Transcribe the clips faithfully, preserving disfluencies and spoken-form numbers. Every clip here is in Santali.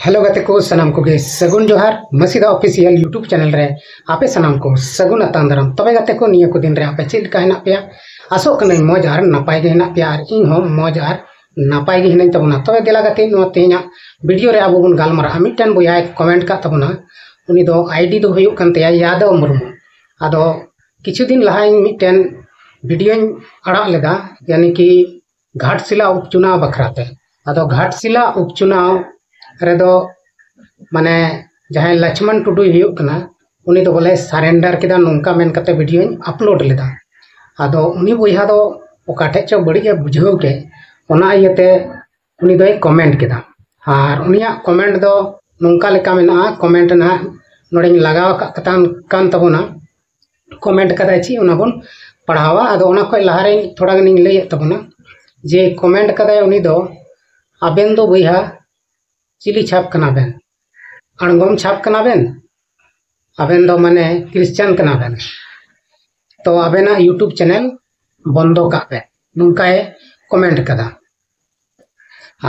ᱦᱮᱞᱳ ᱜᱟᱛᱮ ᱠᱚ, ᱥᱟᱱᱟᱢ ᱠᱚᱜᱮ ᱥᱟᱹᱜᱩᱱ ᱡᱚᱦᱟᱨ᱾ ᱢᱟᱹᱥᱤᱫᱟ ᱚᱯᱷᱤᱥᱤᱭᱟᱞ YouTube ᱪᱮᱱᱮᱞ ᱨᱮ ᱟᱯᱮ ᱥᱟᱱᱟᱢ ᱠᱚ ᱥᱟᱹᱜᱩᱱ ᱟᱛᱟᱝ ᱫᱟᱨᱟᱢ᱾ ᱛᱚᱵᱮ ᱜᱟᱛᱮ ᱠᱚ, ᱱᱤᱭᱟᱹ ᱠᱚ ᱫᱤᱱ ᱨᱮ ᱟᱯᱮ ᱪᱮᱫ ᱞᱮᱠᱟ ᱦᱮᱱᱟᱜ ᱯᱮᱭᱟ? ᱟᱥᱚᱜ ᱠᱟᱹᱱᱟᱹᱧ ᱢᱚᱡᱽ ᱟᱨ ᱱᱟᱯᱟᱭ ᱜᱮ ᱦᱮᱱᱟᱜ ᱯᱮᱭᱟ, ᱟᱨ ᱤᱧ ᱦᱚᱸ ᱢᱚᱡᱽ ᱟᱨ ᱱᱟᱯᱟᱭ ᱜᱮ ᱦᱤᱱᱟᱹᱧ ᱛᱟᱵᱚᱱᱟ᱾ ᱛᱚᱵᱮ ᱫᱮᱞᱟ ᱜᱟᱛᱮ, ᱱᱚᱣᱟ ᱛᱮᱦᱮᱧᱟᱜ ᱵᱷᱤᱰᱤᱭᱳ ᱨᱮ ᱟᱵᱚ ᱵᱚᱱ ᱜᱟᱞᱢᱟᱨᱟᱜᱼᱟ᱾ ᱢᱤᱫᱴᱮᱱ ᱵᱚᱭᱦᱟᱭ ᱠᱚᱢᱮᱱᱴ ᱠᱟᱜ ᱛᱟᱵᱚᱱᱟ, ᱩᱱᱤ ᱫᱚ ᱟᱭᱰᱤ ᱫᱚ ᱦᱩᱭᱩᱜ ᱠᱟᱱ ᱛᱟᱭᱟ ᱭᱟᱫᱚᱵ ᱢᱩᱨᱢᱩ᱾ ᱟᱫᱚ ᱠᱤᱪᱷᱩ ᱫᱤᱱ ᱞᱟᱦᱟ ᱤᱧ ᱢᱤᱫᱴᱮᱱ ᱵᱷᱤᱰᱤᱭᱳᱧ ᱟᱲᱟᱜ ᱞᱮᱫᱟ, ᱭᱟᱱᱤ ᱠᱤ ᱜᱷᱟᱴᱥᱤᱞᱟ ᱩᱯᱪᱩᱱᱟᱣ ᱵᱟᱠᱷᱨᱟ ᱛᱮ᱾ ᱟᱫᱚ ᱜᱷᱟᱴᱥᱤᱞᱟ ᱩᱯᱪᱩᱱᱟᱣ ᱨᱮᱫᱚ ᱢᱟᱱᱮ ᱡᱟᱦᱟᱸᱭ ᱞᱚᱪᱷᱢᱚᱱ ᱴᱩᱰᱩᱭ ᱦᱩᱭᱩᱜ ᱠᱟᱱᱟ, ᱩᱱᱤ ᱫᱚ ᱵᱚᱞᱮ ᱥᱟᱨᱮᱱᱰᱟᱨ ᱠᱮᱫᱟ, ᱱᱚᱝᱠᱟ ᱢᱮᱱ ᱠᱟᱛᱮ ᱵᱷᱤᱰᱤᱭᱳᱧ ᱟᱯᱞᱳᱰ ᱞᱮᱫᱟ᱾ ᱟᱫᱚ ᱩᱱᱤ ᱵᱚᱭᱦᱟ ᱫᱚ ᱚᱠᱟ ᱴᱷᱮᱡ ᱪᱚ ᱵᱟᱹᱲᱤᱡ ᱮ ᱵᱩᱡᱷᱟᱹᱣ ᱠᱮᱫ, ᱚᱱᱟ ᱤᱭᱟᱹᱛᱮ ᱩᱱᱤ ᱫᱚᱭ ᱠᱚᱢᱮᱱᱴ ᱠᱮᱫᱟ᱾ ᱟᱨ ᱩᱱᱤᱭᱟᱜ ᱠᱚᱢᱮᱱᱴ ᱫᱚ ᱱᱚᱝᱠᱟ ᱞᱮᱠᱟ ᱢᱮᱱᱟᱜᱼᱟ, ᱠᱚᱢᱮᱱᱴ ᱱᱟᱦᱟᱜ ᱱᱚᱰᱮᱧ ᱞᱟᱜᱟᱣ ᱟᱠᱟᱫ ᱠᱟᱛᱟᱝ ᱠᱟᱱ ᱛᱟᱵᱚᱱᱟ᱾ ᱠᱚᱢᱮᱱᱴ ᱠᱟᱫᱟᱭ ᱪᱮᱫ, ᱚᱱᱟ ᱵᱚᱱ ᱯᱟᱲᱦᱟᱣᱟ᱾ ᱟᱫᱚ ᱚᱱᱟ ᱠᱷᱚᱡ ᱞᱟᱦᱟᱨᱮ ᱛᱷᱚᱲᱟ ᱜᱟᱱᱤᱧ ᱞᱟᱹᱭᱮᱫ ᱛᱟᱵᱚᱱᱟ ᱡᱮ ᱠᱚᱢᱮᱱᱴ ᱠᱟᱫᱟᱭ ᱩᱱᱤ ᱫᱚ, "ᱟᱵᱮᱱ ᱫᱚ ᱵᱚᱭᱦᱟ ᱪᱤᱞᱤ ᱪᱷᱟᱯ ᱠᱟᱱᱟ ᱵᱮᱱ? ᱟᱬᱜᱚᱢ ᱪᱷᱟᱯ ᱠᱟᱱᱟ ᱵᱮᱱ? ᱟᱵᱮᱱ ᱫᱚ ᱢᱟᱱᱮ ᱠᱷᱨᱤᱥᱪᱟᱱ ᱠᱟᱱᱟ ᱵᱮᱱ, ᱛᱚ ᱟᱵᱮᱱᱟᱜ YouTube ᱪᱮᱱᱮᱞ ᱵᱚᱱᱫᱚ ᱠᱟᱜ ᱵᱮᱱ", ᱱᱚᱝᱠᱟᱭ ᱠᱚᱢᱮᱱᱴ ᱠᱟᱫᱟ᱾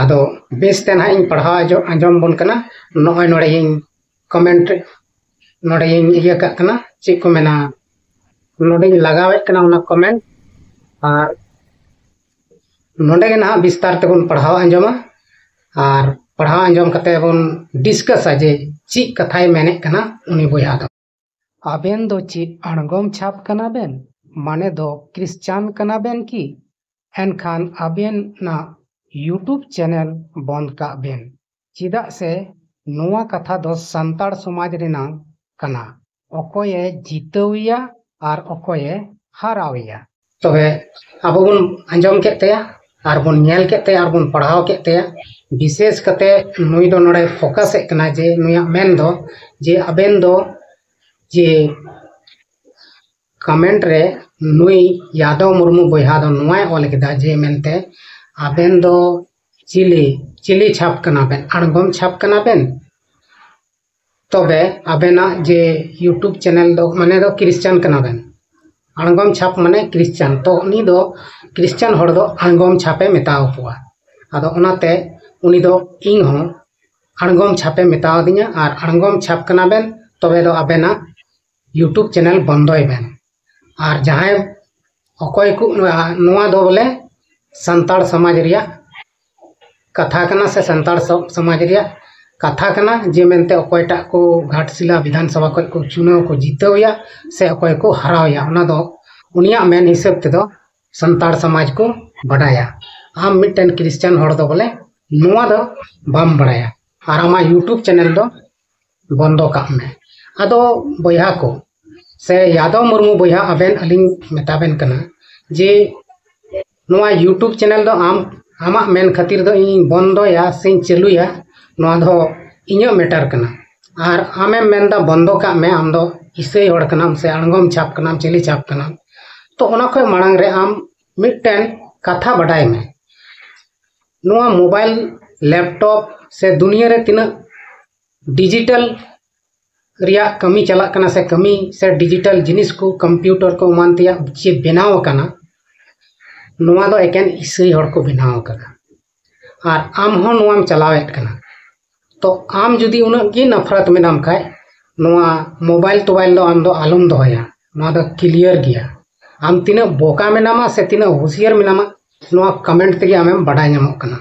ᱟᱫᱚ ᱵᱮᱥ ᱛᱮ ᱱᱟᱦᱟᱜ ᱤᱧ ᱯᱟᱲᱦᱟᱣ ᱟᱸᱡᱚ-, ᱟᱸᱡᱚᱢ ᱵᱚᱱ ᱠᱟᱱᱟ᱾ ᱱᱚᱜᱼᱚᱭ ᱱᱚᱰᱮ ᱤᱧ ᱠᱚᱢᱮᱱᱴ, ᱱᱚᱰᱮ ᱤᱧ ᱤᱭᱟᱹ ᱠᱟᱜ ᱠᱟᱱᱟ, ᱪᱮᱫ ᱠᱚ ᱢᱮᱱᱟ, ᱱᱚᱰᱮᱧ ᱞᱟᱜᱟᱣᱮᱫ ᱠᱟᱱᱟ ᱚᱱᱟ ᱠᱚᱢᱮᱱᱴ᱾ ᱟᱨ ᱱᱚᱰᱮ ᱜᱮ ᱱᱟᱦᱟᱜ ᱵᱤᱥᱛᱟᱨ ᱛᱮᱵᱚᱱ ᱯᱟᱲᱦᱟᱣ ᱟᱸᱡᱚᱢᱟ, ᱟᱨ ᱯᱟᱲᱦᱟᱣ ᱟᱸᱡᱚᱢ ᱠᱟᱛᱮ ᱵᱚᱱ ᱰᱤᱥᱠᱟᱥᱟ ᱡᱮ ᱪᱮᱫ ᱠᱟᱛᱷᱟᱭ ᱢᱮᱱᱮᱫ ᱠᱟᱱᱟ ᱩᱱᱤ ᱵᱚᱭᱦᱟ ᱫᱚ᱾ ᱟᱵᱮᱱ ᱫᱚ ᱪᱮᱫ ᱟᱬᱜᱚᱢ ᱪᱷᱟᱯ ᱠᱟᱱᱟ ᱵᱮᱱ? ᱢᱟᱱᱮ ᱫᱚ ᱠᱷᱨᱤᱥᱪᱟᱱ ᱠᱟᱱᱟ ᱵᱮᱱ ᱠᱤ? ᱮᱱᱠᱷᱟᱱ ᱟᱵᱮᱱᱟᱜ YouTube ᱪᱮᱱᱮᱞ ᱵᱚᱱᱫ ᱠᱟᱜ ᱵᱮᱱ, ᱪᱮᱫᱟᱜ ᱥᱮ ᱱᱚᱣᱟ ᱠᱟᱛᱷᱟ ᱫᱚ ᱥᱟᱱᱛᱟᱲ ᱥᱚᱢᱟᱡᱽ ᱨᱮᱱᱟᱜ ᱠᱟᱱᱟ, ᱚᱠᱚᱭᱮ ᱡᱤᱛᱟᱹᱣᱮᱭᱟ ᱟᱨ ᱚᱠᱚᱭᱮ ᱦᱟᱨᱟᱣᱮᱭᱟ᱾ ᱛᱚᱵᱮ ᱟᱵᱚ ᱵᱚᱱ ᱟᱸᱡᱚᱢ ᱠᱮᱫ ᱛᱟᱭᱟ, ᱟᱨ ᱵᱚᱱ ᱧᱮᱞ ᱠᱮᱫ ᱛᱟᱭᱟ, ᱟᱨ ᱵᱚᱱ ᱯᱟᱲᱦᱟᱣ ᱠᱮᱫ ᱛᱟᱭᱟ᱾ ᱵᱤᱥᱮᱥ ᱠᱟᱛᱮ ᱱᱩᱭ ᱫᱚ ᱱᱚᱰᱮ ᱯᱷᱳᱠᱟᱥᱮᱫ ᱠᱟᱱᱟ ᱡᱮ ᱱᱩᱭᱟᱜ ᱢᱮᱱ ᱫᱚ ᱡᱮ ᱟᱵᱮᱱ ᱫᱚ ᱡᱮ ᱠᱚᱢᱮᱱᱴ ᱨᱮ ᱱᱩᱭ ᱭᱟᱫᱚᱵ ᱢᱩᱨᱢᱩ ᱵᱚᱭᱦᱟ ᱫᱚ ᱱᱚᱣᱟᱭ ᱚᱞ ᱠᱮᱫᱟ ᱡᱮ ᱢᱮᱱᱛᱮ, "ᱟᱵᱮᱱ ᱫᱚ ᱪᱤᱞᱤ, ᱪᱤᱞᱤ ᱪᱷᱟᱯ ᱠᱟᱱᱟ ᱵᱮᱱ? ᱟᱬᱜᱚᱢ ᱪᱷᱟᱯ ᱠᱟᱱᱟ ᱵᱮᱱ? ᱛᱚᱵᱮ ᱟᱵᱮᱱᱟᱜ ᱡᱮ YouTube ᱪᱮᱱᱮᱞ ᱫᱚ ᱢᱟᱱᱮ ᱫᱚ ᱠᱷᱨᱤᱥᱪᱟᱱ ᱠᱟᱱᱟ ᱵᱮᱱ, ᱟᱬᱜᱚᱢ ᱪᱷᱟᱯ ᱢᱟᱱᱮ ᱠᱷᱨᱤᱥᱪᱟᱱ", ᱛᱚ ᱩᱱᱤ ᱫᱚ ᱠᱷᱨᱤᱥᱪᱟᱱ ᱦᱚᱲ ᱫᱚ ᱟᱬᱜᱚᱢ ᱪᱷᱟᱯᱮ ᱢᱮᱛᱟᱣ ᱠᱚᱣᱟ᱾ ᱟᱫᱚ ᱚᱱᱟᱛᱮ ᱩᱱᱤ ᱫᱚ ᱤᱧ ᱦᱚᱸ ᱟᱬᱜᱚᱢ ᱪᱷᱟᱯᱮ ᱢᱮᱛᱟᱣᱟᱫᱤᱧᱟ, ᱟᱨ ᱟᱬᱜᱚᱢ ᱪᱷᱟᱯ ᱠᱟᱱᱟ ᱵᱮᱱ, ᱛᱚᱵᱮ ᱫᱚ ᱟᱵᱮᱱᱟᱜ YouTube ᱪᱮᱱᱮᱞ ᱵᱚᱱᱫᱚᱭ ᱵᱮᱱ᱾ ᱟᱨ ᱡᱟᱦᱟᱸᱭ ᱚᱠᱚᱭ ᱠᱚ, ᱱᱚᱣᱟ ᱫᱚ ᱵᱚᱞᱮ ᱥᱟᱱᱛᱟᱲ ᱥᱚᱢᱟᱡᱽ ᱨᱮᱭᱟᱜ ᱠᱟᱛᱷᱟ ᱠᱟᱱᱟ ᱥᱮ ᱥᱟᱱᱛᱟᱲ ᱥᱚ- ᱥᱚᱢᱟᱡᱽ ᱨᱮᱭᱟᱜ ᱠᱟᱛᱷᱟ ᱠᱟᱱᱟ, ᱡᱮ ᱢᱮᱱᱛᱮ ᱚᱠᱚᱭᱴᱟᱜ ᱠᱚ ᱜᱷᱟᱴᱥᱤᱞᱟ ᱵᱤᱫᱷᱟᱱ ᱥᱚᱵᱷᱟ ᱠᱷᱚᱱ ᱠᱚ ᱪᱩᱱᱟᱹᱣ ᱠᱚ ᱡᱤᱛᱟᱹᱣ ᱮᱭᱟ ᱥᱮ ᱚᱠᱚᱭ ᱠᱚ ᱦᱟᱨᱟᱣ ᱮᱭᱟ, ᱚᱱᱟ ᱫᱚ ᱩᱱᱤᱭᱟᱜ ᱢᱮᱱ ᱦᱤᱥᱟᱹᱵ ᱛᱮᱫᱚ ᱥᱟᱱᱛᱟᱲ ᱥᱚᱢᱟᱡᱽ ᱠᱚ ᱵᱟᱰᱟᱭᱟ᱾ ᱟᱢ ᱢᱤᱫᱴᱮᱱ ᱠᱷᱨᱤᱥᱪᱟᱱ ᱦᱚᱲ ᱫᱚ ᱵᱚᱞᱮ ᱱᱚᱣᱟ ᱫᱚ ᱵᱟᱢ ᱵᱟᱲᱟᱭᱟ, ᱟᱨ ᱟᱢᱟᱜ YouTube ᱪᱮᱱᱮᱞ ᱫᱚ ᱵᱚᱱᱫᱚ ᱠᱟᱜ ᱢᱮ᱾ ᱟᱫᱚ ᱵᱚᱭᱦᱟ ᱠᱚ ᱥᱮ ᱭᱟᱫᱚᱵ ᱢᱩᱨᱢᱩ ᱵᱚᱭᱦᱟ, ᱟᱵᱮᱱ ᱟᱹᱞᱤᱧ ᱢᱮᱛᱟ ᱵᱮᱱ ᱠᱟᱱᱟ ᱡᱮ ᱱᱚᱣᱟ YouTube ᱪᱮᱱᱮᱞ ᱫᱚ ᱟᱢ, ᱟᱢᱟᱜ ᱢᱮᱱ ᱠᱷᱟᱹᱛᱤᱨ ᱫᱚ ᱤᱧ ᱵᱚᱱᱫᱚᱭᱟ ᱥᱮᱧ ᱪᱟᱹᱞᱩᱭᱟ, ᱱᱚᱣᱟ ᱫᱚ ᱤᱧᱟᱹᱜ ᱢᱮᱴᱟᱨ ᱠᱟᱱᱟ᱾ ᱟᱨ ᱟᱢᱮᱢ ᱢᱮᱱᱫᱟ ᱵᱚᱱᱫᱚ ᱠᱟᱜ ᱢᱮ, ᱟᱢ ᱫᱚ ᱤᱥᱟᱹᱭ ᱦᱚᱲ ᱠᱟᱱᱟᱢ ᱥᱮ ᱟᱬᱜᱚᱢ ᱪᱷᱟᱯ ᱠᱟᱱᱟᱢ, ᱪᱤᱞᱤ ᱪᱷᱟᱯ ᱠᱟᱱᱟᱢ, ᱛᱚ ᱚᱱᱟ ᱠᱷᱚᱱ ᱢᱟᱲᱟᱝ ᱨᱮ ᱟᱢ ᱢᱤᱫᱴᱮᱱ ᱠᱟᱛᱷᱟ ᱵᱟᱰᱟᱭ ᱢᱮ, ᱱᱚᱣᱟ ᱢᱳᱵᱟᱭᱤᱞ, ᱞᱮᱯᱴᱚᱯ ᱥᱮ ᱫᱩᱱᱤᱭᱟᱹ ᱨᱮ ᱛᱤᱱᱟᱹᱜ ᱰᱤᱡᱤᱴᱟᱞ ᱨᱮᱭᱟᱜ ᱠᱟᱹᱢᱤ ᱪᱟᱞᱟᱜ ᱠᱟᱱᱟ ᱥᱮ ᱠᱟᱹᱢᱤ ᱥᱮ ᱰᱤᱡᱤᱴᱟᱞ ᱡᱤᱱᱤᱥ ᱠᱚ, ᱠᱚᱢᱯᱤᱭᱩᱴᱟᱨ ᱠᱚ ᱮᱢᱟᱱ ᱛᱮᱭᱟᱜ ᱪᱮᱫ ᱵᱮᱱᱟᱣ ᱟᱠᱟᱱᱟ, ᱱᱚᱣᱟ ᱫᱚ ᱮᱠᱮᱱ ᱤᱥᱟᱹᱭ ᱦᱚᱲ ᱠᱚ ᱵᱮᱱᱟᱣ ᱟᱠᱟᱫᱟ᱾ ᱟᱨ ᱟᱢ ᱦᱚᱸ ᱱᱚᱣᱟᱢ ᱪᱟᱞᱟᱣᱮᱫ ᱠᱟᱱᱟ᱾ ᱛᱚ ᱟᱢ ᱡᱩᱫᱤ ᱩᱱᱟᱹᱜ ᱜᱮ ᱱᱟᱯᱷᱨᱟᱛ ᱢᱮᱱᱟᱢ ᱠᱷᱟᱡ, ᱱᱚᱣᱟ ᱢᱳᱵᱟᱭᱤᱞ ᱛᱳᱵᱟᱭᱤᱞ ᱫᱚ ᱟᱢ ᱫᱚ ᱟᱞᱚᱢ ᱫᱚᱦᱚᱭᱟ, ᱱᱚᱣᱟ ᱫᱚ ᱠᱞᱤᱭᱟᱨ ᱜᱮᱭᱟ᱾ ᱟᱢ ᱛᱤᱱᱟᱹᱜ ᱵᱚᱠᱟ ᱢᱮᱱᱟᱢᱟ ᱥᱮ ᱛᱤᱱᱟᱹᱜ ᱦᱩᱥᱤᱭᱟᱹᱨ ᱢᱮᱱᱟᱢᱟ, ᱱᱚᱣᱟ ᱠᱚᱢᱮᱱᱴ ᱛᱮᱜᱮ ᱟᱢᱮᱢ ᱵᱟᱰᱟᱭ ᱧᱟᱢᱚᱜ ᱠᱟᱱᱟ᱾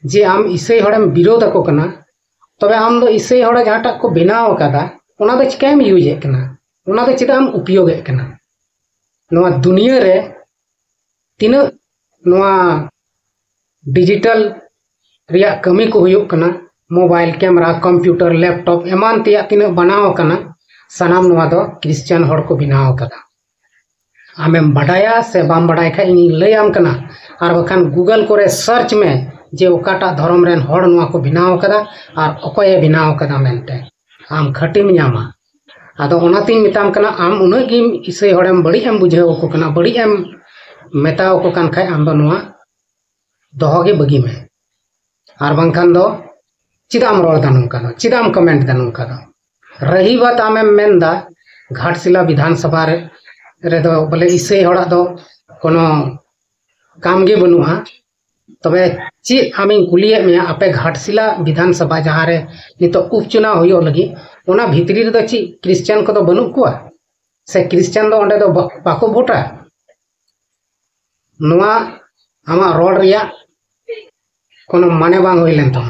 ᱡᱮ ᱟᱢ ᱤᱥᱟᱹᱭ ᱦᱚᱲᱮᱢ ᱵᱤᱨᱳᱫ ᱟᱠᱚ ᱠᱟᱱᱟ, ᱛᱚᱵᱮ ᱟᱢ ᱫᱚ ᱤᱥᱟᱹᱭ ᱦᱚᱲ ᱡᱟᱦᱟᱸᱴᱟᱜ ᱠᱚ ᱵᱮᱱᱟᱣ ᱟᱠᱟᱫᱟ, ᱚᱱᱟ ᱫᱚ ᱪᱤᱠᱟᱭᱮᱢ ᱤᱭᱩᱡᱽ ᱮᱫ ᱠᱟᱱᱟ? ᱚᱱᱟ ᱫᱚ ᱪᱮᱫᱟᱜ ᱮᱢ ᱩᱯᱭᱳᱜ ᱮᱫ ᱠᱟᱱᱟ? ᱱᱚᱣᱟ ᱫᱩᱱᱤᱭᱟᱹ ᱨᱮ ᱛᱤᱱᱟᱹᱜ ᱱᱚᱣᱟ ᱰᱤᱡᱤᱴᱟᱞ ᱨᱮᱭᱟᱜ ᱠᱟᱹᱢᱤ ᱠᱚ ᱦᱩᱭᱩᱜ ᱠᱟᱱᱟ, ᱢᱳᱵᱟᱭᱤᱞ, ᱠᱮᱢᱮᱨᱟ, ᱠᱚᱢᱯᱤᱭᱩᱴᱟᱨ, ᱞᱮᱯᱴᱚᱯ ᱮᱢᱟᱱ ᱛᱮᱭᱟᱜ ᱛᱤᱱᱟᱹᱜ ᱵᱮᱱᱟᱣ ᱟᱠᱟᱱᱟ, ᱥᱟᱱᱟᱢ ᱱᱚᱣᱟ ᱫᱚ ᱠᱷᱨᱤᱥᱪᱟᱱ ᱦᱚᱲ ᱠᱚ ᱵᱮᱱᱟᱣ ᱟᱠᱟᱫᱟ᱾ ᱟᱢᱮᱢ ᱵᱟᱰᱟᱭᱟ ᱥᱮ ᱵᱟᱢ ᱵᱟᱰᱟᱭ ᱠᱷᱟᱡ ᱤᱧᱤᱧ ᱞᱟᱹᱭᱟᱢ ᱠᱟᱱᱟ, ᱟᱨ ᱵᱟᱠᱷᱟᱱ ᱜᱩᱜᱚᱞ ᱠᱚᱨᱮ ᱥᱟᱨᱪ ᱢᱮ ᱡᱮ ᱚᱠᱟᱴᱟᱜ ᱫᱷᱚᱨᱚᱢ ᱨᱮᱱ ᱦᱚᱲ ᱱᱚᱣᱟ ᱠᱚ ᱵᱮᱱᱟᱣ ᱟᱠᱟᱫᱟ ᱟᱨ ᱚᱠᱚᱭᱮ ᱵᱮᱱᱟᱣ ᱟᱠᱟᱫᱟ ᱢᱮᱱᱛᱮ, ᱟᱢ ᱠᱷᱟᱹᱴᱤᱢ ᱧᱟᱢᱟ᱾ ᱟᱫᱚ ᱚᱱᱟᱛᱤᱧ ᱢᱮᱛᱟᱢ ᱠᱟᱱᱟ, ᱟᱢ ᱩᱱᱟᱹᱜ ᱜᱮ ᱤᱥᱟᱹᱭ ᱦᱚᱲᱮᱢ ᱵᱟᱹᱲᱤᱡ ᱮᱢ ᱵᱩᱡᱷᱟᱹᱣ ᱟᱠᱚ ᱠᱟᱱᱟ, ᱵᱟᱹᱲᱤᱡ ᱮᱢ ᱢᱮᱛᱟᱣ ᱟᱠᱚ ᱠᱟᱱ ᱠᱷᱟᱡ, ᱟᱢ ᱫᱚ ᱱᱚᱣᱟ ᱫᱚᱦᱚ ᱜᱮ ᱵᱟᱹᱜᱤ ᱢᱮ᱾ ᱟᱨ ᱵᱟᱝᱠᱷᱟᱱ ᱫᱚ ᱪᱮᱫᱟᱜ ᱮᱢ ᱨᱚᱲ ᱮᱫᱟ ᱱᱚᱝᱠᱟ ᱫᱚ? ᱪᱮᱫᱟᱜ ᱮᱢ ᱠᱚᱢᱮᱱᱴ ᱮᱫᱟ ᱱᱚᱝᱠᱟ ᱫᱚ? ᱨᱟᱹᱦᱤ ᱵᱟᱛ ᱟᱢᱮᱢ ᱢᱮᱱ ᱮᱫᱟ, ᱜᱷᱟᱴᱥᱤᱞᱟ ᱵᱤᱫᱷᱟᱱ ᱥᱚᱵᱷᱟ ᱨᱮ, ᱨᱮᱫᱚ ᱵᱚᱞᱮ ᱤᱥᱟᱹᱭ ᱦᱚᱲᱟᱜ ᱫᱚ ᱠᱳᱱᱳ ᱠᱟᱢ ᱜᱮ ᱵᱟᱹᱱᱩᱜᱼᱟ᱾ ᱛᱚᱵᱮ ᱪᱮᱫ ᱟᱢᱤᱧ ᱠᱩᱞᱤᱭᱮᱫ ᱢᱮᱭᱟ, ᱟᱯᱮ ᱜᱷᱟᱴᱥᱤᱞᱟ ᱵᱤᱫᱷᱟᱱ ᱥᱚᱵᱷᱟ ᱡᱟᱦᱟᱸ ᱨᱮ ᱱᱤᱛᱚᱜ ᱩᱯᱪᱩᱱᱟᱣ ᱦᱩᱭᱩᱜ ᱞᱟᱹᱜᱤᱫ, ᱚᱱᱟ ᱵᱷᱤᱛᱨᱤ ᱨᱮᱫᱚ ᱪᱮᱫ ᱠᱷᱨᱤᱥᱪᱟᱱ ᱠᱚᱫᱚ ᱵᱟᱹᱱᱩᱜ ᱠᱚᱣᱟ? ᱥᱮ ᱠᱷᱨᱤᱥᱪᱟᱱ ᱫᱚ ᱚᱸᱰᱮ ᱫᱚ ᱵᱟ- ᱵᱟᱠᱚ ᱵᱷᱳᱴᱟ? ᱱᱚᱣᱟ ᱟᱢᱟᱜ ᱨᱚᱲ ᱨᱮᱭᱟᱜ ᱠᱳᱱᱳ ᱢᱟᱱᱮ ᱵᱟᱝ ᱦᱩᱭ ᱞᱮᱱ ᱛᱟᱢᱟ᱾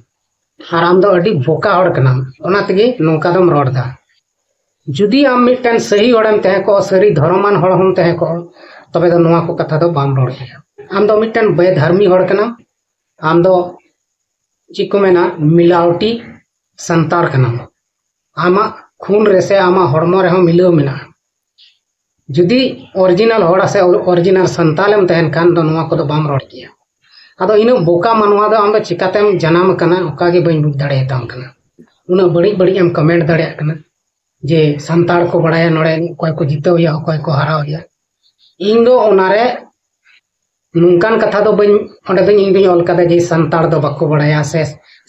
ᱟᱨ ᱟᱢ ᱫᱚ ᱟᱹᱰᱤ ᱵᱳᱠᱟ ᱦᱚᱲ ᱠᱟᱱᱟᱢ, ᱚᱱᱟ ᱛᱮᱜᱮ ᱱᱚᱝᱠᱟ ᱫᱚᱢ ᱨᱚᱲ ᱮᱫᱟ᱾ ᱡᱩᱫᱤ ᱟᱢ ᱢᱤᱫᱴᱮᱱ ᱥᱟᱹᱦᱤ ᱦᱚᱲᱮᱢ ᱛᱟᱦᱮᱸ ᱠᱚᱜᱼᱟ, ᱥᱟᱹᱨᱤ ᱫᱷᱚᱨᱚᱢᱟᱱ ᱦᱚᱲ ᱦᱚᱸᱢ ᱛᱟᱦᱮᱸ ᱠᱚᱜᱼᱟ, ᱛᱚᱵᱮ ᱫᱚ ᱱᱚᱣᱟ ᱠᱚ ᱠᱟᱛᱷᱟ ᱫᱚ ᱵᱟᱢ ᱨᱚᱲ ᱠᱮᱭᱟ᱾ ᱟᱢ ᱫᱚ ᱢᱤᱫᱴᱮᱱ ᱵᱮᱫᱷᱟᱨᱢᱤ ᱦᱚᱲ ᱠᱟᱱᱟᱢ᱾ ᱟᱢ ᱫᱚ ᱪᱮᱫ ᱠᱚ ᱢᱮᱱᱟ, ᱢᱤᱞᱟᱣᱴᱤ ᱥᱟᱱᱛᱟᱲ ᱠᱟᱱᱟᱢ᱾ ᱟᱢᱟᱜ ᱠᱷᱩᱱ ᱨᱮᱥᱮ ᱟᱢᱟᱜ ᱦᱚᱲᱢᱚ ᱨᱮᱦᱚᱸ ᱢᱤᱞᱟᱹᱣ ᱢᱮᱱᱟᱜᱼᱟ᱾ ᱡᱩᱫᱤ ᱚᱨᱤᱡᱤᱱᱟᱞ ᱦᱚᱲ ᱥᱮ ᱚᱨᱤᱡᱤᱱᱟᱞ ᱥᱟᱱᱛᱟᱞᱮᱢ ᱛᱟᱦᱮᱱ ᱠᱷᱟᱱ ᱫᱚ ᱱᱚᱣᱟ ᱠᱚᱫᱚ ᱵᱟᱢ ᱨᱚᱲ ᱠᱮᱭᱟ᱾ ᱟᱫᱚ ᱤᱱᱟᱹᱜ ᱵᱳᱠᱟ ᱢᱟᱱᱣᱟ ᱫᱚ ᱟᱢ ᱫᱚ ᱪᱤᱠᱟᱛᱮᱢ ᱡᱟᱱᱟᱢ ᱟᱠᱟᱱᱟ, ᱚᱠᱟ ᱜᱮ ᱵᱟᱹᱧ ᱵᱩᱡᱽ ᱫᱟᱲᱮᱭᱟᱛᱟᱢ ᱠᱟᱱᱟ᱾ ᱩᱱᱟᱹᱜ ᱵᱟᱹᱲᱤᱡ ᱵᱟᱹᱲᱤᱡ ᱮᱢ ᱠᱚᱢᱮᱱᱴ ᱫᱟᱲᱮᱭᱟᱜ ᱠᱟᱱᱟ ᱡᱮ ᱥᱟᱱᱛᱟᱲ ᱠᱚ ᱵᱟᱲᱟᱭᱟ ᱱᱚᱰᱮ ᱚᱠᱚᱭ ᱠᱚ ᱡᱤᱛᱟᱹᱣ ᱮᱭᱟ, ᱚᱠᱚᱭ ᱠᱚ ᱦᱟᱨᱟᱣ ᱮᱭᱟ᱾ ᱤᱧ ᱫᱚ ᱚᱱᱟᱨᱮ ᱱᱚᱝᱠᱟᱱ ᱠᱟᱛᱷᱟ ᱫᱚ ᱵᱟᱹᱧ, ᱚᱸᱰᱮ ᱫᱚ ᱤᱧ ᱫᱚᱧ ᱚᱞ ᱠᱟᱫᱟ ᱡᱮ ᱥᱟᱱᱛᱟᱲ ᱫᱚ ᱵᱟᱠᱚ ᱵᱟᱲᱟᱭᱟ ᱥᱮ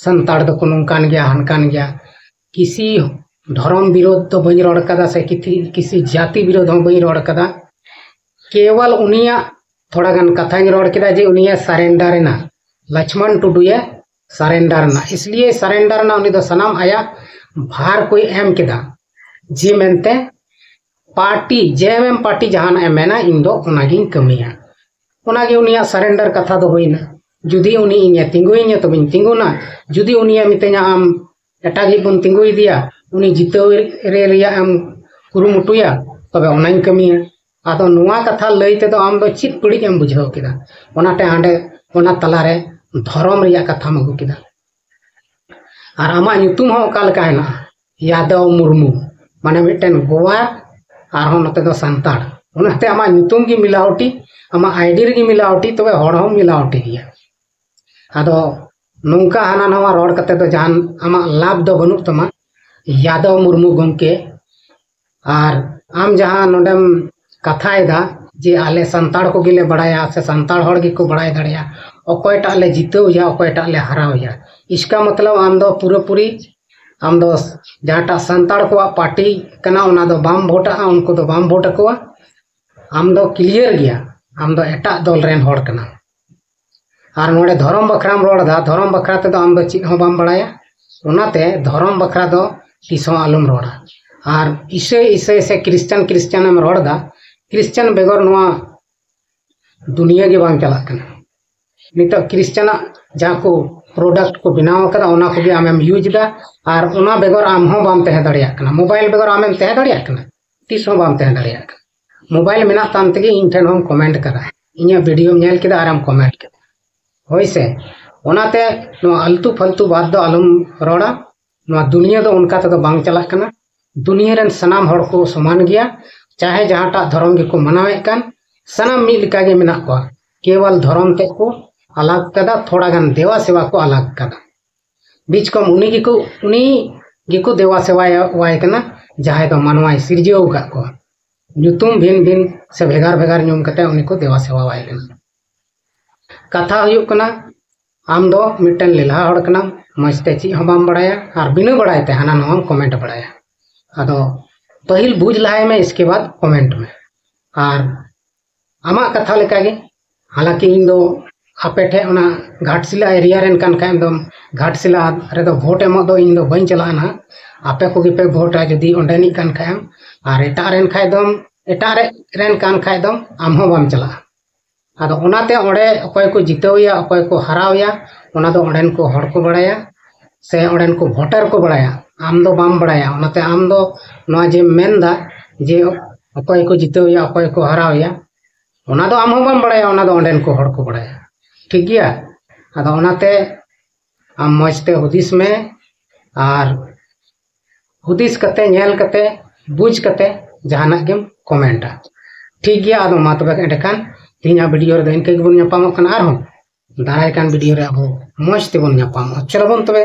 ᱥᱟᱱᱛᱟᱲ ᱫᱚᱠᱚ ᱱᱚᱝᱠᱟᱱ ᱜᱮᱭᱟ, ᱦᱟᱱᱠᱟᱱ ᱜᱮᱭᱟ᱾ ᱠᱤᱥᱤ ᱫᱷᱚᱨᱚᱢ ᱵᱤᱨᱳᱫᱷ ᱫᱚ ᱵᱟᱹᱧ ᱨᱚᱲ ᱠᱟᱫᱟ ᱥᱮ ᱠᱤᱥᱤ, ᱠᱤᱥᱤ ᱡᱟᱹᱛᱤ ᱵᱤᱨᱳᱫᱷ ᱦᱚᱸ ᱵᱟᱹᱧ ᱨᱚᱲ ᱠᱟᱫᱟ᱾ ᱠᱮᱣᱚᱞ ᱩᱱᱤᱭᱟᱜ ᱛᱷᱚᱲᱟ ᱜᱟᱱ ᱠᱟᱛᱷᱟᱧ ᱨᱚᱲ ᱠᱮᱫᱟ ᱡᱮ ᱩᱱᱤᱭᱮ ᱥᱟᱨᱮᱱᱰᱟᱨ ᱮᱱᱟ, ᱞᱚᱪᱷᱢᱚᱱ ᱴᱩᱰᱩᱭᱮ ᱥᱟᱨᱮᱱᱰᱟᱨ ᱮᱱᱟ᱾ ᱤᱥᱞᱤᱭᱮ ᱥᱟᱨᱮᱱᱰᱟᱨ ᱮᱱᱟ, ᱩᱱᱤ ᱫᱚ ᱥᱟᱱᱟᱢ ᱟᱭᱟᱜ ᱵᱷᱟᱨ ᱠᱚᱭ ᱮᱢ ᱠᱮᱫᱟ᱾ ᱡᱮ ᱢᱮᱱᱛᱮ ᱯᱟᱨᱴᱤ, ᱡᱮ ᱮᱢ ᱮᱢ ᱯᱟᱨᱴᱤ ᱡᱟᱦᱟᱱᱟᱜ ᱮ ᱢᱮᱱᱟ, ᱤᱧ ᱫᱚ ᱚᱱᱟᱜᱤᱧ ᱠᱟᱹᱢᱤᱭᱟ᱾ ᱚᱱᱟᱜᱮ ᱩᱱᱤᱭᱟᱜ ᱥᱟᱨᱮᱱᱰᱟᱨ ᱠᱟᱛᱷᱟ ᱫᱚ ᱦᱩᱭᱱᱟ᱾ ᱡᱩᱫᱤ ᱩᱱᱤ ᱤᱧᱮ ᱛᱤᱸᱜᱩᱭᱤᱧᱟ, ᱛᱚᱵᱮᱧ ᱛᱤᱸᱜᱩᱱᱟ᱾ ᱡᱩᱫᱤ ᱩᱱᱤᱭᱮ ᱢᱤᱛᱟᱹᱧᱟ, "ᱟᱢ ᱮᱴᱟᱜ ᱜᱮ ᱵᱚᱱ ᱛᱤᱸᱜᱩ ᱤᱫᱤᱭᱟ, ᱩᱱᱤ ᱡᱤᱛᱟᱹᱣ ᱨᱮ ᱨᱮᱭᱟᱜ ᱮᱢ ᱠᱩᱨᱩᱢᱩᱴᱩᱭᱟ", ᱛᱚᱵᱮ ᱚᱱᱟᱧ ᱠᱟᱹᱢᱤᱭᱟ᱾ ᱟᱫᱚ ᱱᱚᱣᱟ ᱠᱟᱛᱷᱟ ᱞᱟᱹᱭ ᱛᱮᱫᱚ ᱟᱢ ᱫᱚ ᱪᱮᱫ ᱵᱟᱹᱲᱤᱡ ᱮᱢ ᱵᱩᱡᱷᱟᱹᱣ ᱠᱮᱫᱟ? ᱚᱱᱟᱛᱮ ᱦᱟᱸᱰᱮ ᱚᱱᱟ ᱛᱟᱞᱟᱨᱮ ᱫᱷᱚᱨᱚᱢ ᱨᱮᱭᱟᱜ ᱠᱟᱛᱷᱟᱢ ᱟᱹᱜᱩ ᱠᱮᱫᱟ᱾ ᱟᱨ ᱟᱢᱟᱜ ᱧᱩᱛᱩᱢ ᱦᱚᱸ ᱚᱠᱟ ᱞᱮᱠᱟ ᱦᱮᱱᱟᱜᱼᱟ? ᱭᱟᱫᱚᱣ ᱢᱩᱨᱢᱩ, ᱢᱟᱱᱮ ᱢᱤᱫᱴᱮᱱ ᱜᱳᱣᱟ, ᱟᱨᱦᱚᱸ ᱱᱚᱛᱮ ᱫᱚ ᱥᱟᱱᱛᱟᱲ᱾ ᱚᱱᱟᱛᱮ ᱟᱢᱟᱜ ᱧᱩᱛᱩᱢ ᱜᱮ ᱢᱤᱞᱟᱣᱴᱤ, ᱟᱢᱟᱜ ᱟᱭᱰᱤ ᱨᱮᱜᱮ ᱢᱤᱞᱟᱣᱴᱤ, ᱛᱚᱵᱮ ᱦᱚᱲ ᱦᱚᱸ ᱢᱤᱞᱟᱣᱴᱤ ᱜᱮᱭᱟ᱾ ᱟᱫᱚ ᱱᱚᱝᱠᱟ ᱦᱟᱱᱟ ᱱᱟᱣᱟ ᱨᱚᱲ ᱠᱟᱛᱮ ᱫᱚ ᱡᱟᱦᱟᱱ ᱟᱢᱟᱜ ᱞᱟᱵᱷ ᱫᱚ ᱵᱟᱹᱱᱩᱜ ᱛᱟᱢᱟ, ᱭᱟᱫᱚᱣ ᱢᱩᱨᱢᱩ ᱜᱚᱢᱠᱮ᱾ ᱟᱨ ᱟᱢ ᱡᱟᱦᱟᱸ ᱱᱚᱰᱮᱢ ᱠᱟᱛᱷᱟᱭᱮᱫᱟ ᱡᱮ ᱟᱞᱮ ᱥᱟᱱᱛᱟᱲ ᱠᱚᱜᱮ ᱞᱮ ᱵᱟᱲᱟᱭᱟ ᱥᱮ ᱥᱟᱱᱛᱟᱲ ᱦᱚᱲ ᱜᱮᱠᱚ ᱵᱟᱲᱟᱭ ᱫᱟᱲᱮᱭᱟᱜᱼᱟ ᱚᱠᱚᱭᱴᱟᱜ ᱞᱮ ᱡᱤᱛᱟᱹᱣ ᱮᱭᱟ, ᱚᱠᱚᱭᱴᱟᱜ ᱞᱮ ᱦᱟᱨᱟᱣ ᱮᱭᱟ, ᱤᱥᱠᱟ ᱢᱚᱛᱞᱚᱵ ᱟᱢ ᱫᱚ ᱯᱩᱨᱟᱹᱯᱩᱨᱤ, ᱟᱢ ᱫᱚ ᱡᱟᱦᱟᱸᱴᱟᱜ ᱥᱟᱱᱛᱟᱲ ᱠᱚᱣᱟᱜ ᱯᱟᱨᱴᱤ ᱠᱟᱱᱟ, ᱚᱱᱟ ᱫᱚ ᱵᱟᱢ ᱵᱷᱳᱴᱟᱜᱼᱟ, ᱩᱱᱠᱩ ᱫᱚ ᱵᱟᱢ ᱵᱷᱳᱴ ᱟᱠᱚᱣᱟ᱾ ᱟᱢ ᱫᱚ ᱠᱞᱤᱭᱟᱨ ᱜᱮᱭᱟ, ᱟᱢ ᱫᱚ ᱮᱴᱟᱜ ᱫᱚᱞ ᱨᱮᱱ ᱦᱚᱲ ᱠᱟᱱᱟᱢ᱾ ᱟᱨ ᱱᱚᱰᱮ ᱫᱷᱚᱨᱚᱢ ᱵᱟᱠᱷᱨᱟᱢ ᱨᱚᱲ ᱮᱫᱟ, ᱫᱷᱚᱨᱚᱢ ᱵᱟᱠᱷᱨᱟ ᱛᱮᱫᱚ ᱟᱢ ᱫᱚ ᱪᱮᱫ ᱦᱚᱸ ᱵᱟᱢ ᱵᱟᱲᱟᱭᱟ᱾ ᱚᱱᱟᱛᱮ ᱫᱷᱚᱨᱚᱢ ᱵᱟᱠᱷᱨᱟ ᱫᱚ ᱛᱤᱥ ᱦᱚᱸ ᱟᱞᱚᱢ ᱨᱚᱲᱟ᱾ ᱟᱨ ᱤᱥᱟᱹᱭ ᱤᱥᱟᱹᱭ ᱥᱮ ᱠᱷᱨᱤᱥᱪᱟᱱ ᱠᱷᱨᱤᱥᱪᱟᱱ ᱮᱢ ᱨᱚᱲ ᱮᱫᱟ, ᱠᱷᱨᱤᱥᱪᱟᱱ ᱵᱮᱜᱚᱨ ᱱᱚᱣᱟ ᱫᱩᱱᱤᱭᱟᱹ ᱜᱮ ᱵᱟᱝ ᱪᱟᱞᱟᱜ ᱠᱟᱱᱟ᱾ ᱱᱤᱛᱚᱜ ᱠᱷᱨᱤᱥᱪᱟᱱᱟᱜ ᱡᱟᱦᱟᱸ ᱠᱚ ᱯᱨᱚᱰᱟᱠᱴ ᱠᱚ ᱵᱮᱱᱟᱣ ᱟᱠᱟᱫᱟ, ᱚᱱᱟ ᱠᱚᱜᱮ ᱟᱢᱮᱢ ᱤᱭᱩᱡᱽ ᱮᱫᱟ, ᱟᱨ ᱚᱱᱟ ᱵᱮᱜᱚᱨ ᱟᱢ ᱦᱚᱸ ᱵᱟᱢ ᱛᱟᱦᱮᱸ ᱫᱟᱲᱮᱭᱟᱜ ᱠᱟᱱᱟ᱾ ᱢᱳᱵᱟᱭᱤᱞ ᱵᱮᱜᱚᱨ ᱟᱢᱮᱢ ᱛᱟᱦᱮᱸ ᱫᱟᱲᱮᱭᱟᱜ ᱠᱟᱱᱟ? ᱛᱤᱥ ᱦᱚᱸ ᱵᱟᱢ ᱛᱟᱦᱮᱸ ᱫᱟᱲᱮᱭᱟᱜ ᱠᱟᱱᱟ᱾ ᱢᱳᱵᱟᱭᱤᱞ ᱢᱮᱱᱟᱜ ᱛᱟᱢ ᱛᱮᱜᱮ ᱤᱧ ᱴᱷᱮᱱ ᱦᱚᱸᱢ ᱠᱚᱢᱮᱱᱴ ᱠᱟᱫᱟ, ᱤᱧᱟᱹᱜ ᱵᱷᱤᱰᱤᱭᱳᱢ ᱧᱮᱞ ᱠᱮᱫᱟ ᱟᱨᱮᱢ ᱠᱚᱢᱮᱱᱴ ᱠᱮᱫᱟ᱾ ᱦᱳᱭ ᱥᱮ? ᱚᱱᱟᱛᱮ ᱱᱚᱣᱟ ᱟᱞᱛᱩ ᱯᱷᱟᱞᱛᱩ ᱵᱟᱫ ᱫᱚ ᱟᱞᱚᱢ ᱨᱚᱲᱟ᱾ ᱱᱚᱣᱟ ᱫᱩᱱᱤᱭᱟᱹ ᱫᱚ ᱚᱱᱠᱟ ᱛᱮᱫᱚ ᱵᱟᱝ ᱪᱟᱞᱟᱜ ᱠᱟᱱᱟ᱾ ᱫᱩᱱᱤᱭᱟᱹ ᱨᱮᱱ ᱥᱟᱱᱟᱢ ᱦᱚᱲ ᱠᱚ ᱥᱚᱢᱟᱱ ᱜᱮᱭᱟ, ᱪᱟᱦᱮ ᱡᱟᱦᱟᱸᱴᱟᱜ ᱫᱷᱚᱨᱚᱢ ᱜᱮᱠᱚ ᱢᱟᱱᱟᱣᱮᱫ ᱠᱟᱱ, ᱥᱟᱱᱟᱢ ᱢᱤᱫ ᱞᱮᱠᱟ ᱜᱮ ᱢᱮᱱᱟᱜ ᱠᱚᱣᱟ᱾ ᱠᱮᱵᱚᱞ ᱫᱷᱚᱨᱚᱢ ᱛᱮᱫ ᱠᱚ ᱟᱞᱟᱜᱽ ᱠᱟᱫᱟ, ᱛᱷᱚᱲᱟ ᱜᱟᱱ ᱫᱮᱣᱟ ᱥᱮᱵᱟ ᱠᱚ ᱟᱞᱟᱜᱽ ᱠᱟᱫᱟ᱾ ᱵᱤᱪ ᱠᱚᱢ ᱩᱱᱤ ᱜᱮᱠᱚ ᱩᱱᱤ ᱜᱮᱠᱚ ᱫᱮᱣᱟ ᱥᱮᱵᱟᱭ ᱣᱟᱭ ᱠᱟᱱᱟ, ᱡᱟᱦᱟᱸᱭ ᱫᱚ ᱢᱟᱱᱣᱟᱭ ᱥᱤᱨᱡᱟᱹᱣ ᱟᱠᱟᱫ ᱠᱚᱣᱟ᱾ ᱧᱩᱛᱩᱢ ᱵᱷᱤᱱ ᱵᱷᱤᱱ ᱥᱮ ᱵᱷᱮᱜᱟᱨ ᱵᱷᱮᱜᱟᱨ ᱧᱩᱢ ᱠᱟᱛᱮ ᱩᱱᱤ ᱠᱚ ᱫᱮᱣᱟ ᱥᱮᱵᱟ ᱣᱟᱭ ᱠᱟᱱᱟ᱾ ᱠᱟᱛᱷᱟ ᱦᱩᱭᱩᱜ ᱠᱟᱱᱟ, ᱟᱢ ᱫᱚ ᱢᱤᱫᱴᱮᱱ ᱞᱮᱞᱦᱟ ᱦᱚᱲ ᱠᱟᱱᱟᱢ, ᱢᱚᱡᱽ ᱛᱮ ᱪᱮᱫ ᱦᱚᱸ ᱵᱟᱢ ᱵᱟᱲᱟᱭᱟ, ᱟᱨ ᱵᱤᱱᱟᱹ ᱵᱟᱲᱟᱭ ᱛᱮ ᱦᱟᱱᱟ ᱱᱚᱣᱟᱢ ᱠᱚᱢᱮᱱᱴ ᱵᱟᱲᱟᱭᱟ᱾ ᱟᱫᱚ ᱯᱟᱹᱦᱤᱞ ᱵᱩᱡᱽ ᱞᱟᱦᱟᱭ ᱢᱮ, ᱤᱥᱠᱮ ᱵᱟᱫ ᱠᱚᱢᱮᱱᱴ ᱢᱮ᱾ ᱟᱨ ᱟᱢᱟᱜ ᱠᱟᱛᱷᱟ ᱞᱮᱠᱟᱜᱮ, ᱦᱟᱞᱟᱸᱠᱤ ᱤᱧ ᱫᱚ ᱟᱯᱮ ᱴᱷᱮᱱ ᱚᱱᱟ ᱜᱷᱟᱴᱥᱤᱞᱟ ᱮᱨᱤᱭᱟ ᱨᱮᱱ ᱠᱟᱱ ᱠᱷᱟᱡ ᱫᱚᱢ, ᱜᱷᱟᱴᱥᱤᱞᱟ ᱨᱮᱫᱚ ᱵᱷᱳᱴ ᱮᱢᱚᱜ ᱫᱚ ᱤᱧ ᱫᱚ ᱵᱟᱹᱧ ᱪᱟᱞᱟᱜᱼᱟ ᱱᱟᱦᱟᱜ᱾ ᱟᱯᱮ ᱠᱚᱜᱮ ᱯᱮ ᱵᱷᱳᱴᱟ ᱡᱩᱫᱤ ᱚᱸᱰᱮᱱᱤᱡ ᱠᱟᱱ ᱠᱷᱟᱡ ᱮᱢ, ᱟᱨ ᱮᱴᱟᱜ ᱨᱮᱱ ᱠᱷᱟᱡ ᱫᱚᱢ, ᱮᱴᱟᱜ ᱨᱮ-, ᱨᱮᱱ ᱠᱟᱱ ᱠᱷᱟᱡ ᱫᱚᱢ, ᱟᱢ ᱦᱚᱸ ᱵᱟᱢ ᱪᱟᱞᱟᱜᱼᱟ᱾ ᱟᱫᱚ ᱚᱱᱟᱛᱮ ᱚᱸᱰᱮ ᱚᱠᱚᱭ ᱠᱚ ᱡᱤᱛᱟᱹᱣᱮᱭᱟ, ᱚᱠᱚᱭ ᱠᱚ ᱦᱟᱨᱟᱣᱮᱭᱟ, ᱚᱱᱟ ᱫᱚ ᱚᱸᱰᱮᱱ ᱠᱚ ᱦᱚᱲ ᱠᱚ ᱵᱟᱲᱟᱭᱟ, ᱥᱮ ᱚᱸᱰᱮᱱ ᱠᱚ ᱵᱷᱳᱴᱟᱨ ᱠᱚ ᱵᱟᱲᱟᱭᱟ᱾ ᱟᱢ ᱫᱚ ᱵᱟᱢ ᱵᱟᱲᱟᱭᱟ᱾ ᱚᱱᱟᱛᱮ ᱟᱢ ᱫᱚ ᱱᱚᱣᱟ ᱡᱮᱢ ᱢᱮᱱᱫᱟ ᱡᱮ ᱚᱠᱚᱭ ᱠᱚ ᱡᱤᱛᱟᱹᱣᱮᱭᱟ, ᱚᱠᱚᱭ ᱠᱚ ᱦᱟᱨᱟᱣᱮᱭᱟ, ᱚᱱᱟ ᱫᱚ ᱟᱢ ᱦᱚᱸ ᱵᱟᱢ ᱵᱟᱲᱟᱭᱟ, ᱚᱱᱟ ᱫᱚ ᱚᱸᱰᱮᱱ ᱠᱚ ᱦᱚᱲ ᱠᱚ ᱵᱟᱲᱟᱭᱟ᱾ ᱴᱷᱤᱠ ᱜᱮᱭᱟ? ᱟᱫᱚ ᱚᱱᱟᱛᱮ ᱟᱢ ᱢᱚᱡᱽ ᱛᱮ ᱦᱩᱫᱤᱥ ᱢᱮ, ᱟᱨ ᱦᱩᱫᱤᱥ ᱠᱟᱛᱮ, ᱧᱮᱞ ᱠᱟᱛᱮ, ᱵᱩᱡᱽ ᱠᱟᱛᱮ ᱡᱟᱦᱟᱱᱟᱜ ᱜᱮᱢ ᱠᱚᱢᱮᱱᱴᱟ᱾ ᱴᱷᱤᱠ ᱜᱮᱭᱟ? ᱟᱫᱚ ᱢᱟ ᱛᱚᱵᱮ ᱮᱸᱰᱮᱠᱷᱟᱱ ᱛᱮᱦᱮᱧᱟᱜ ᱵᱷᱤᱰᱤᱭᱳ ᱨᱮᱫᱚ ᱤᱱᱠᱟᱹ ᱜᱮᱵᱚᱱ ᱧᱟᱯᱟᱢᱚᱜ ᱠᱟᱱᱟ᱾ ᱟᱨᱦᱚᱸ ᱫᱟᱨᱟᱭ ᱠᱟᱱ ᱵᱷᱤᱰᱤᱭᱳ ᱨᱮ ᱟᱵᱚ ᱢᱚᱡᱽ ᱛᱮᱵᱚᱱ ᱧᱟᱯᱟᱢᱚᱜᱼᱟ᱾ ᱪᱚᱞᱚ ᱵᱚᱱ ᱛᱚᱵᱮ,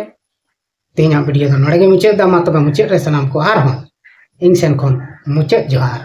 ᱛᱮᱦᱮᱧᱟᱜ ᱵᱷᱤᱰᱤᱭᱳ ᱫᱚ ᱱᱚᱰᱮ ᱜᱮ ᱢᱩᱪᱟᱹᱫ ᱫᱟ᱾ ᱢᱟ ᱛᱚᱵᱮ ᱢᱩᱪᱟᱹᱫ ᱨᱮ ᱥᱟᱱᱟᱢ ᱠᱚ ᱟᱨᱦᱚᱸ ᱤᱧ ᱥᱮᱱ ᱠᱷᱚᱱ ᱢᱩᱪᱟᱹᱫ ᱡᱚᱦᱟᱨ᱾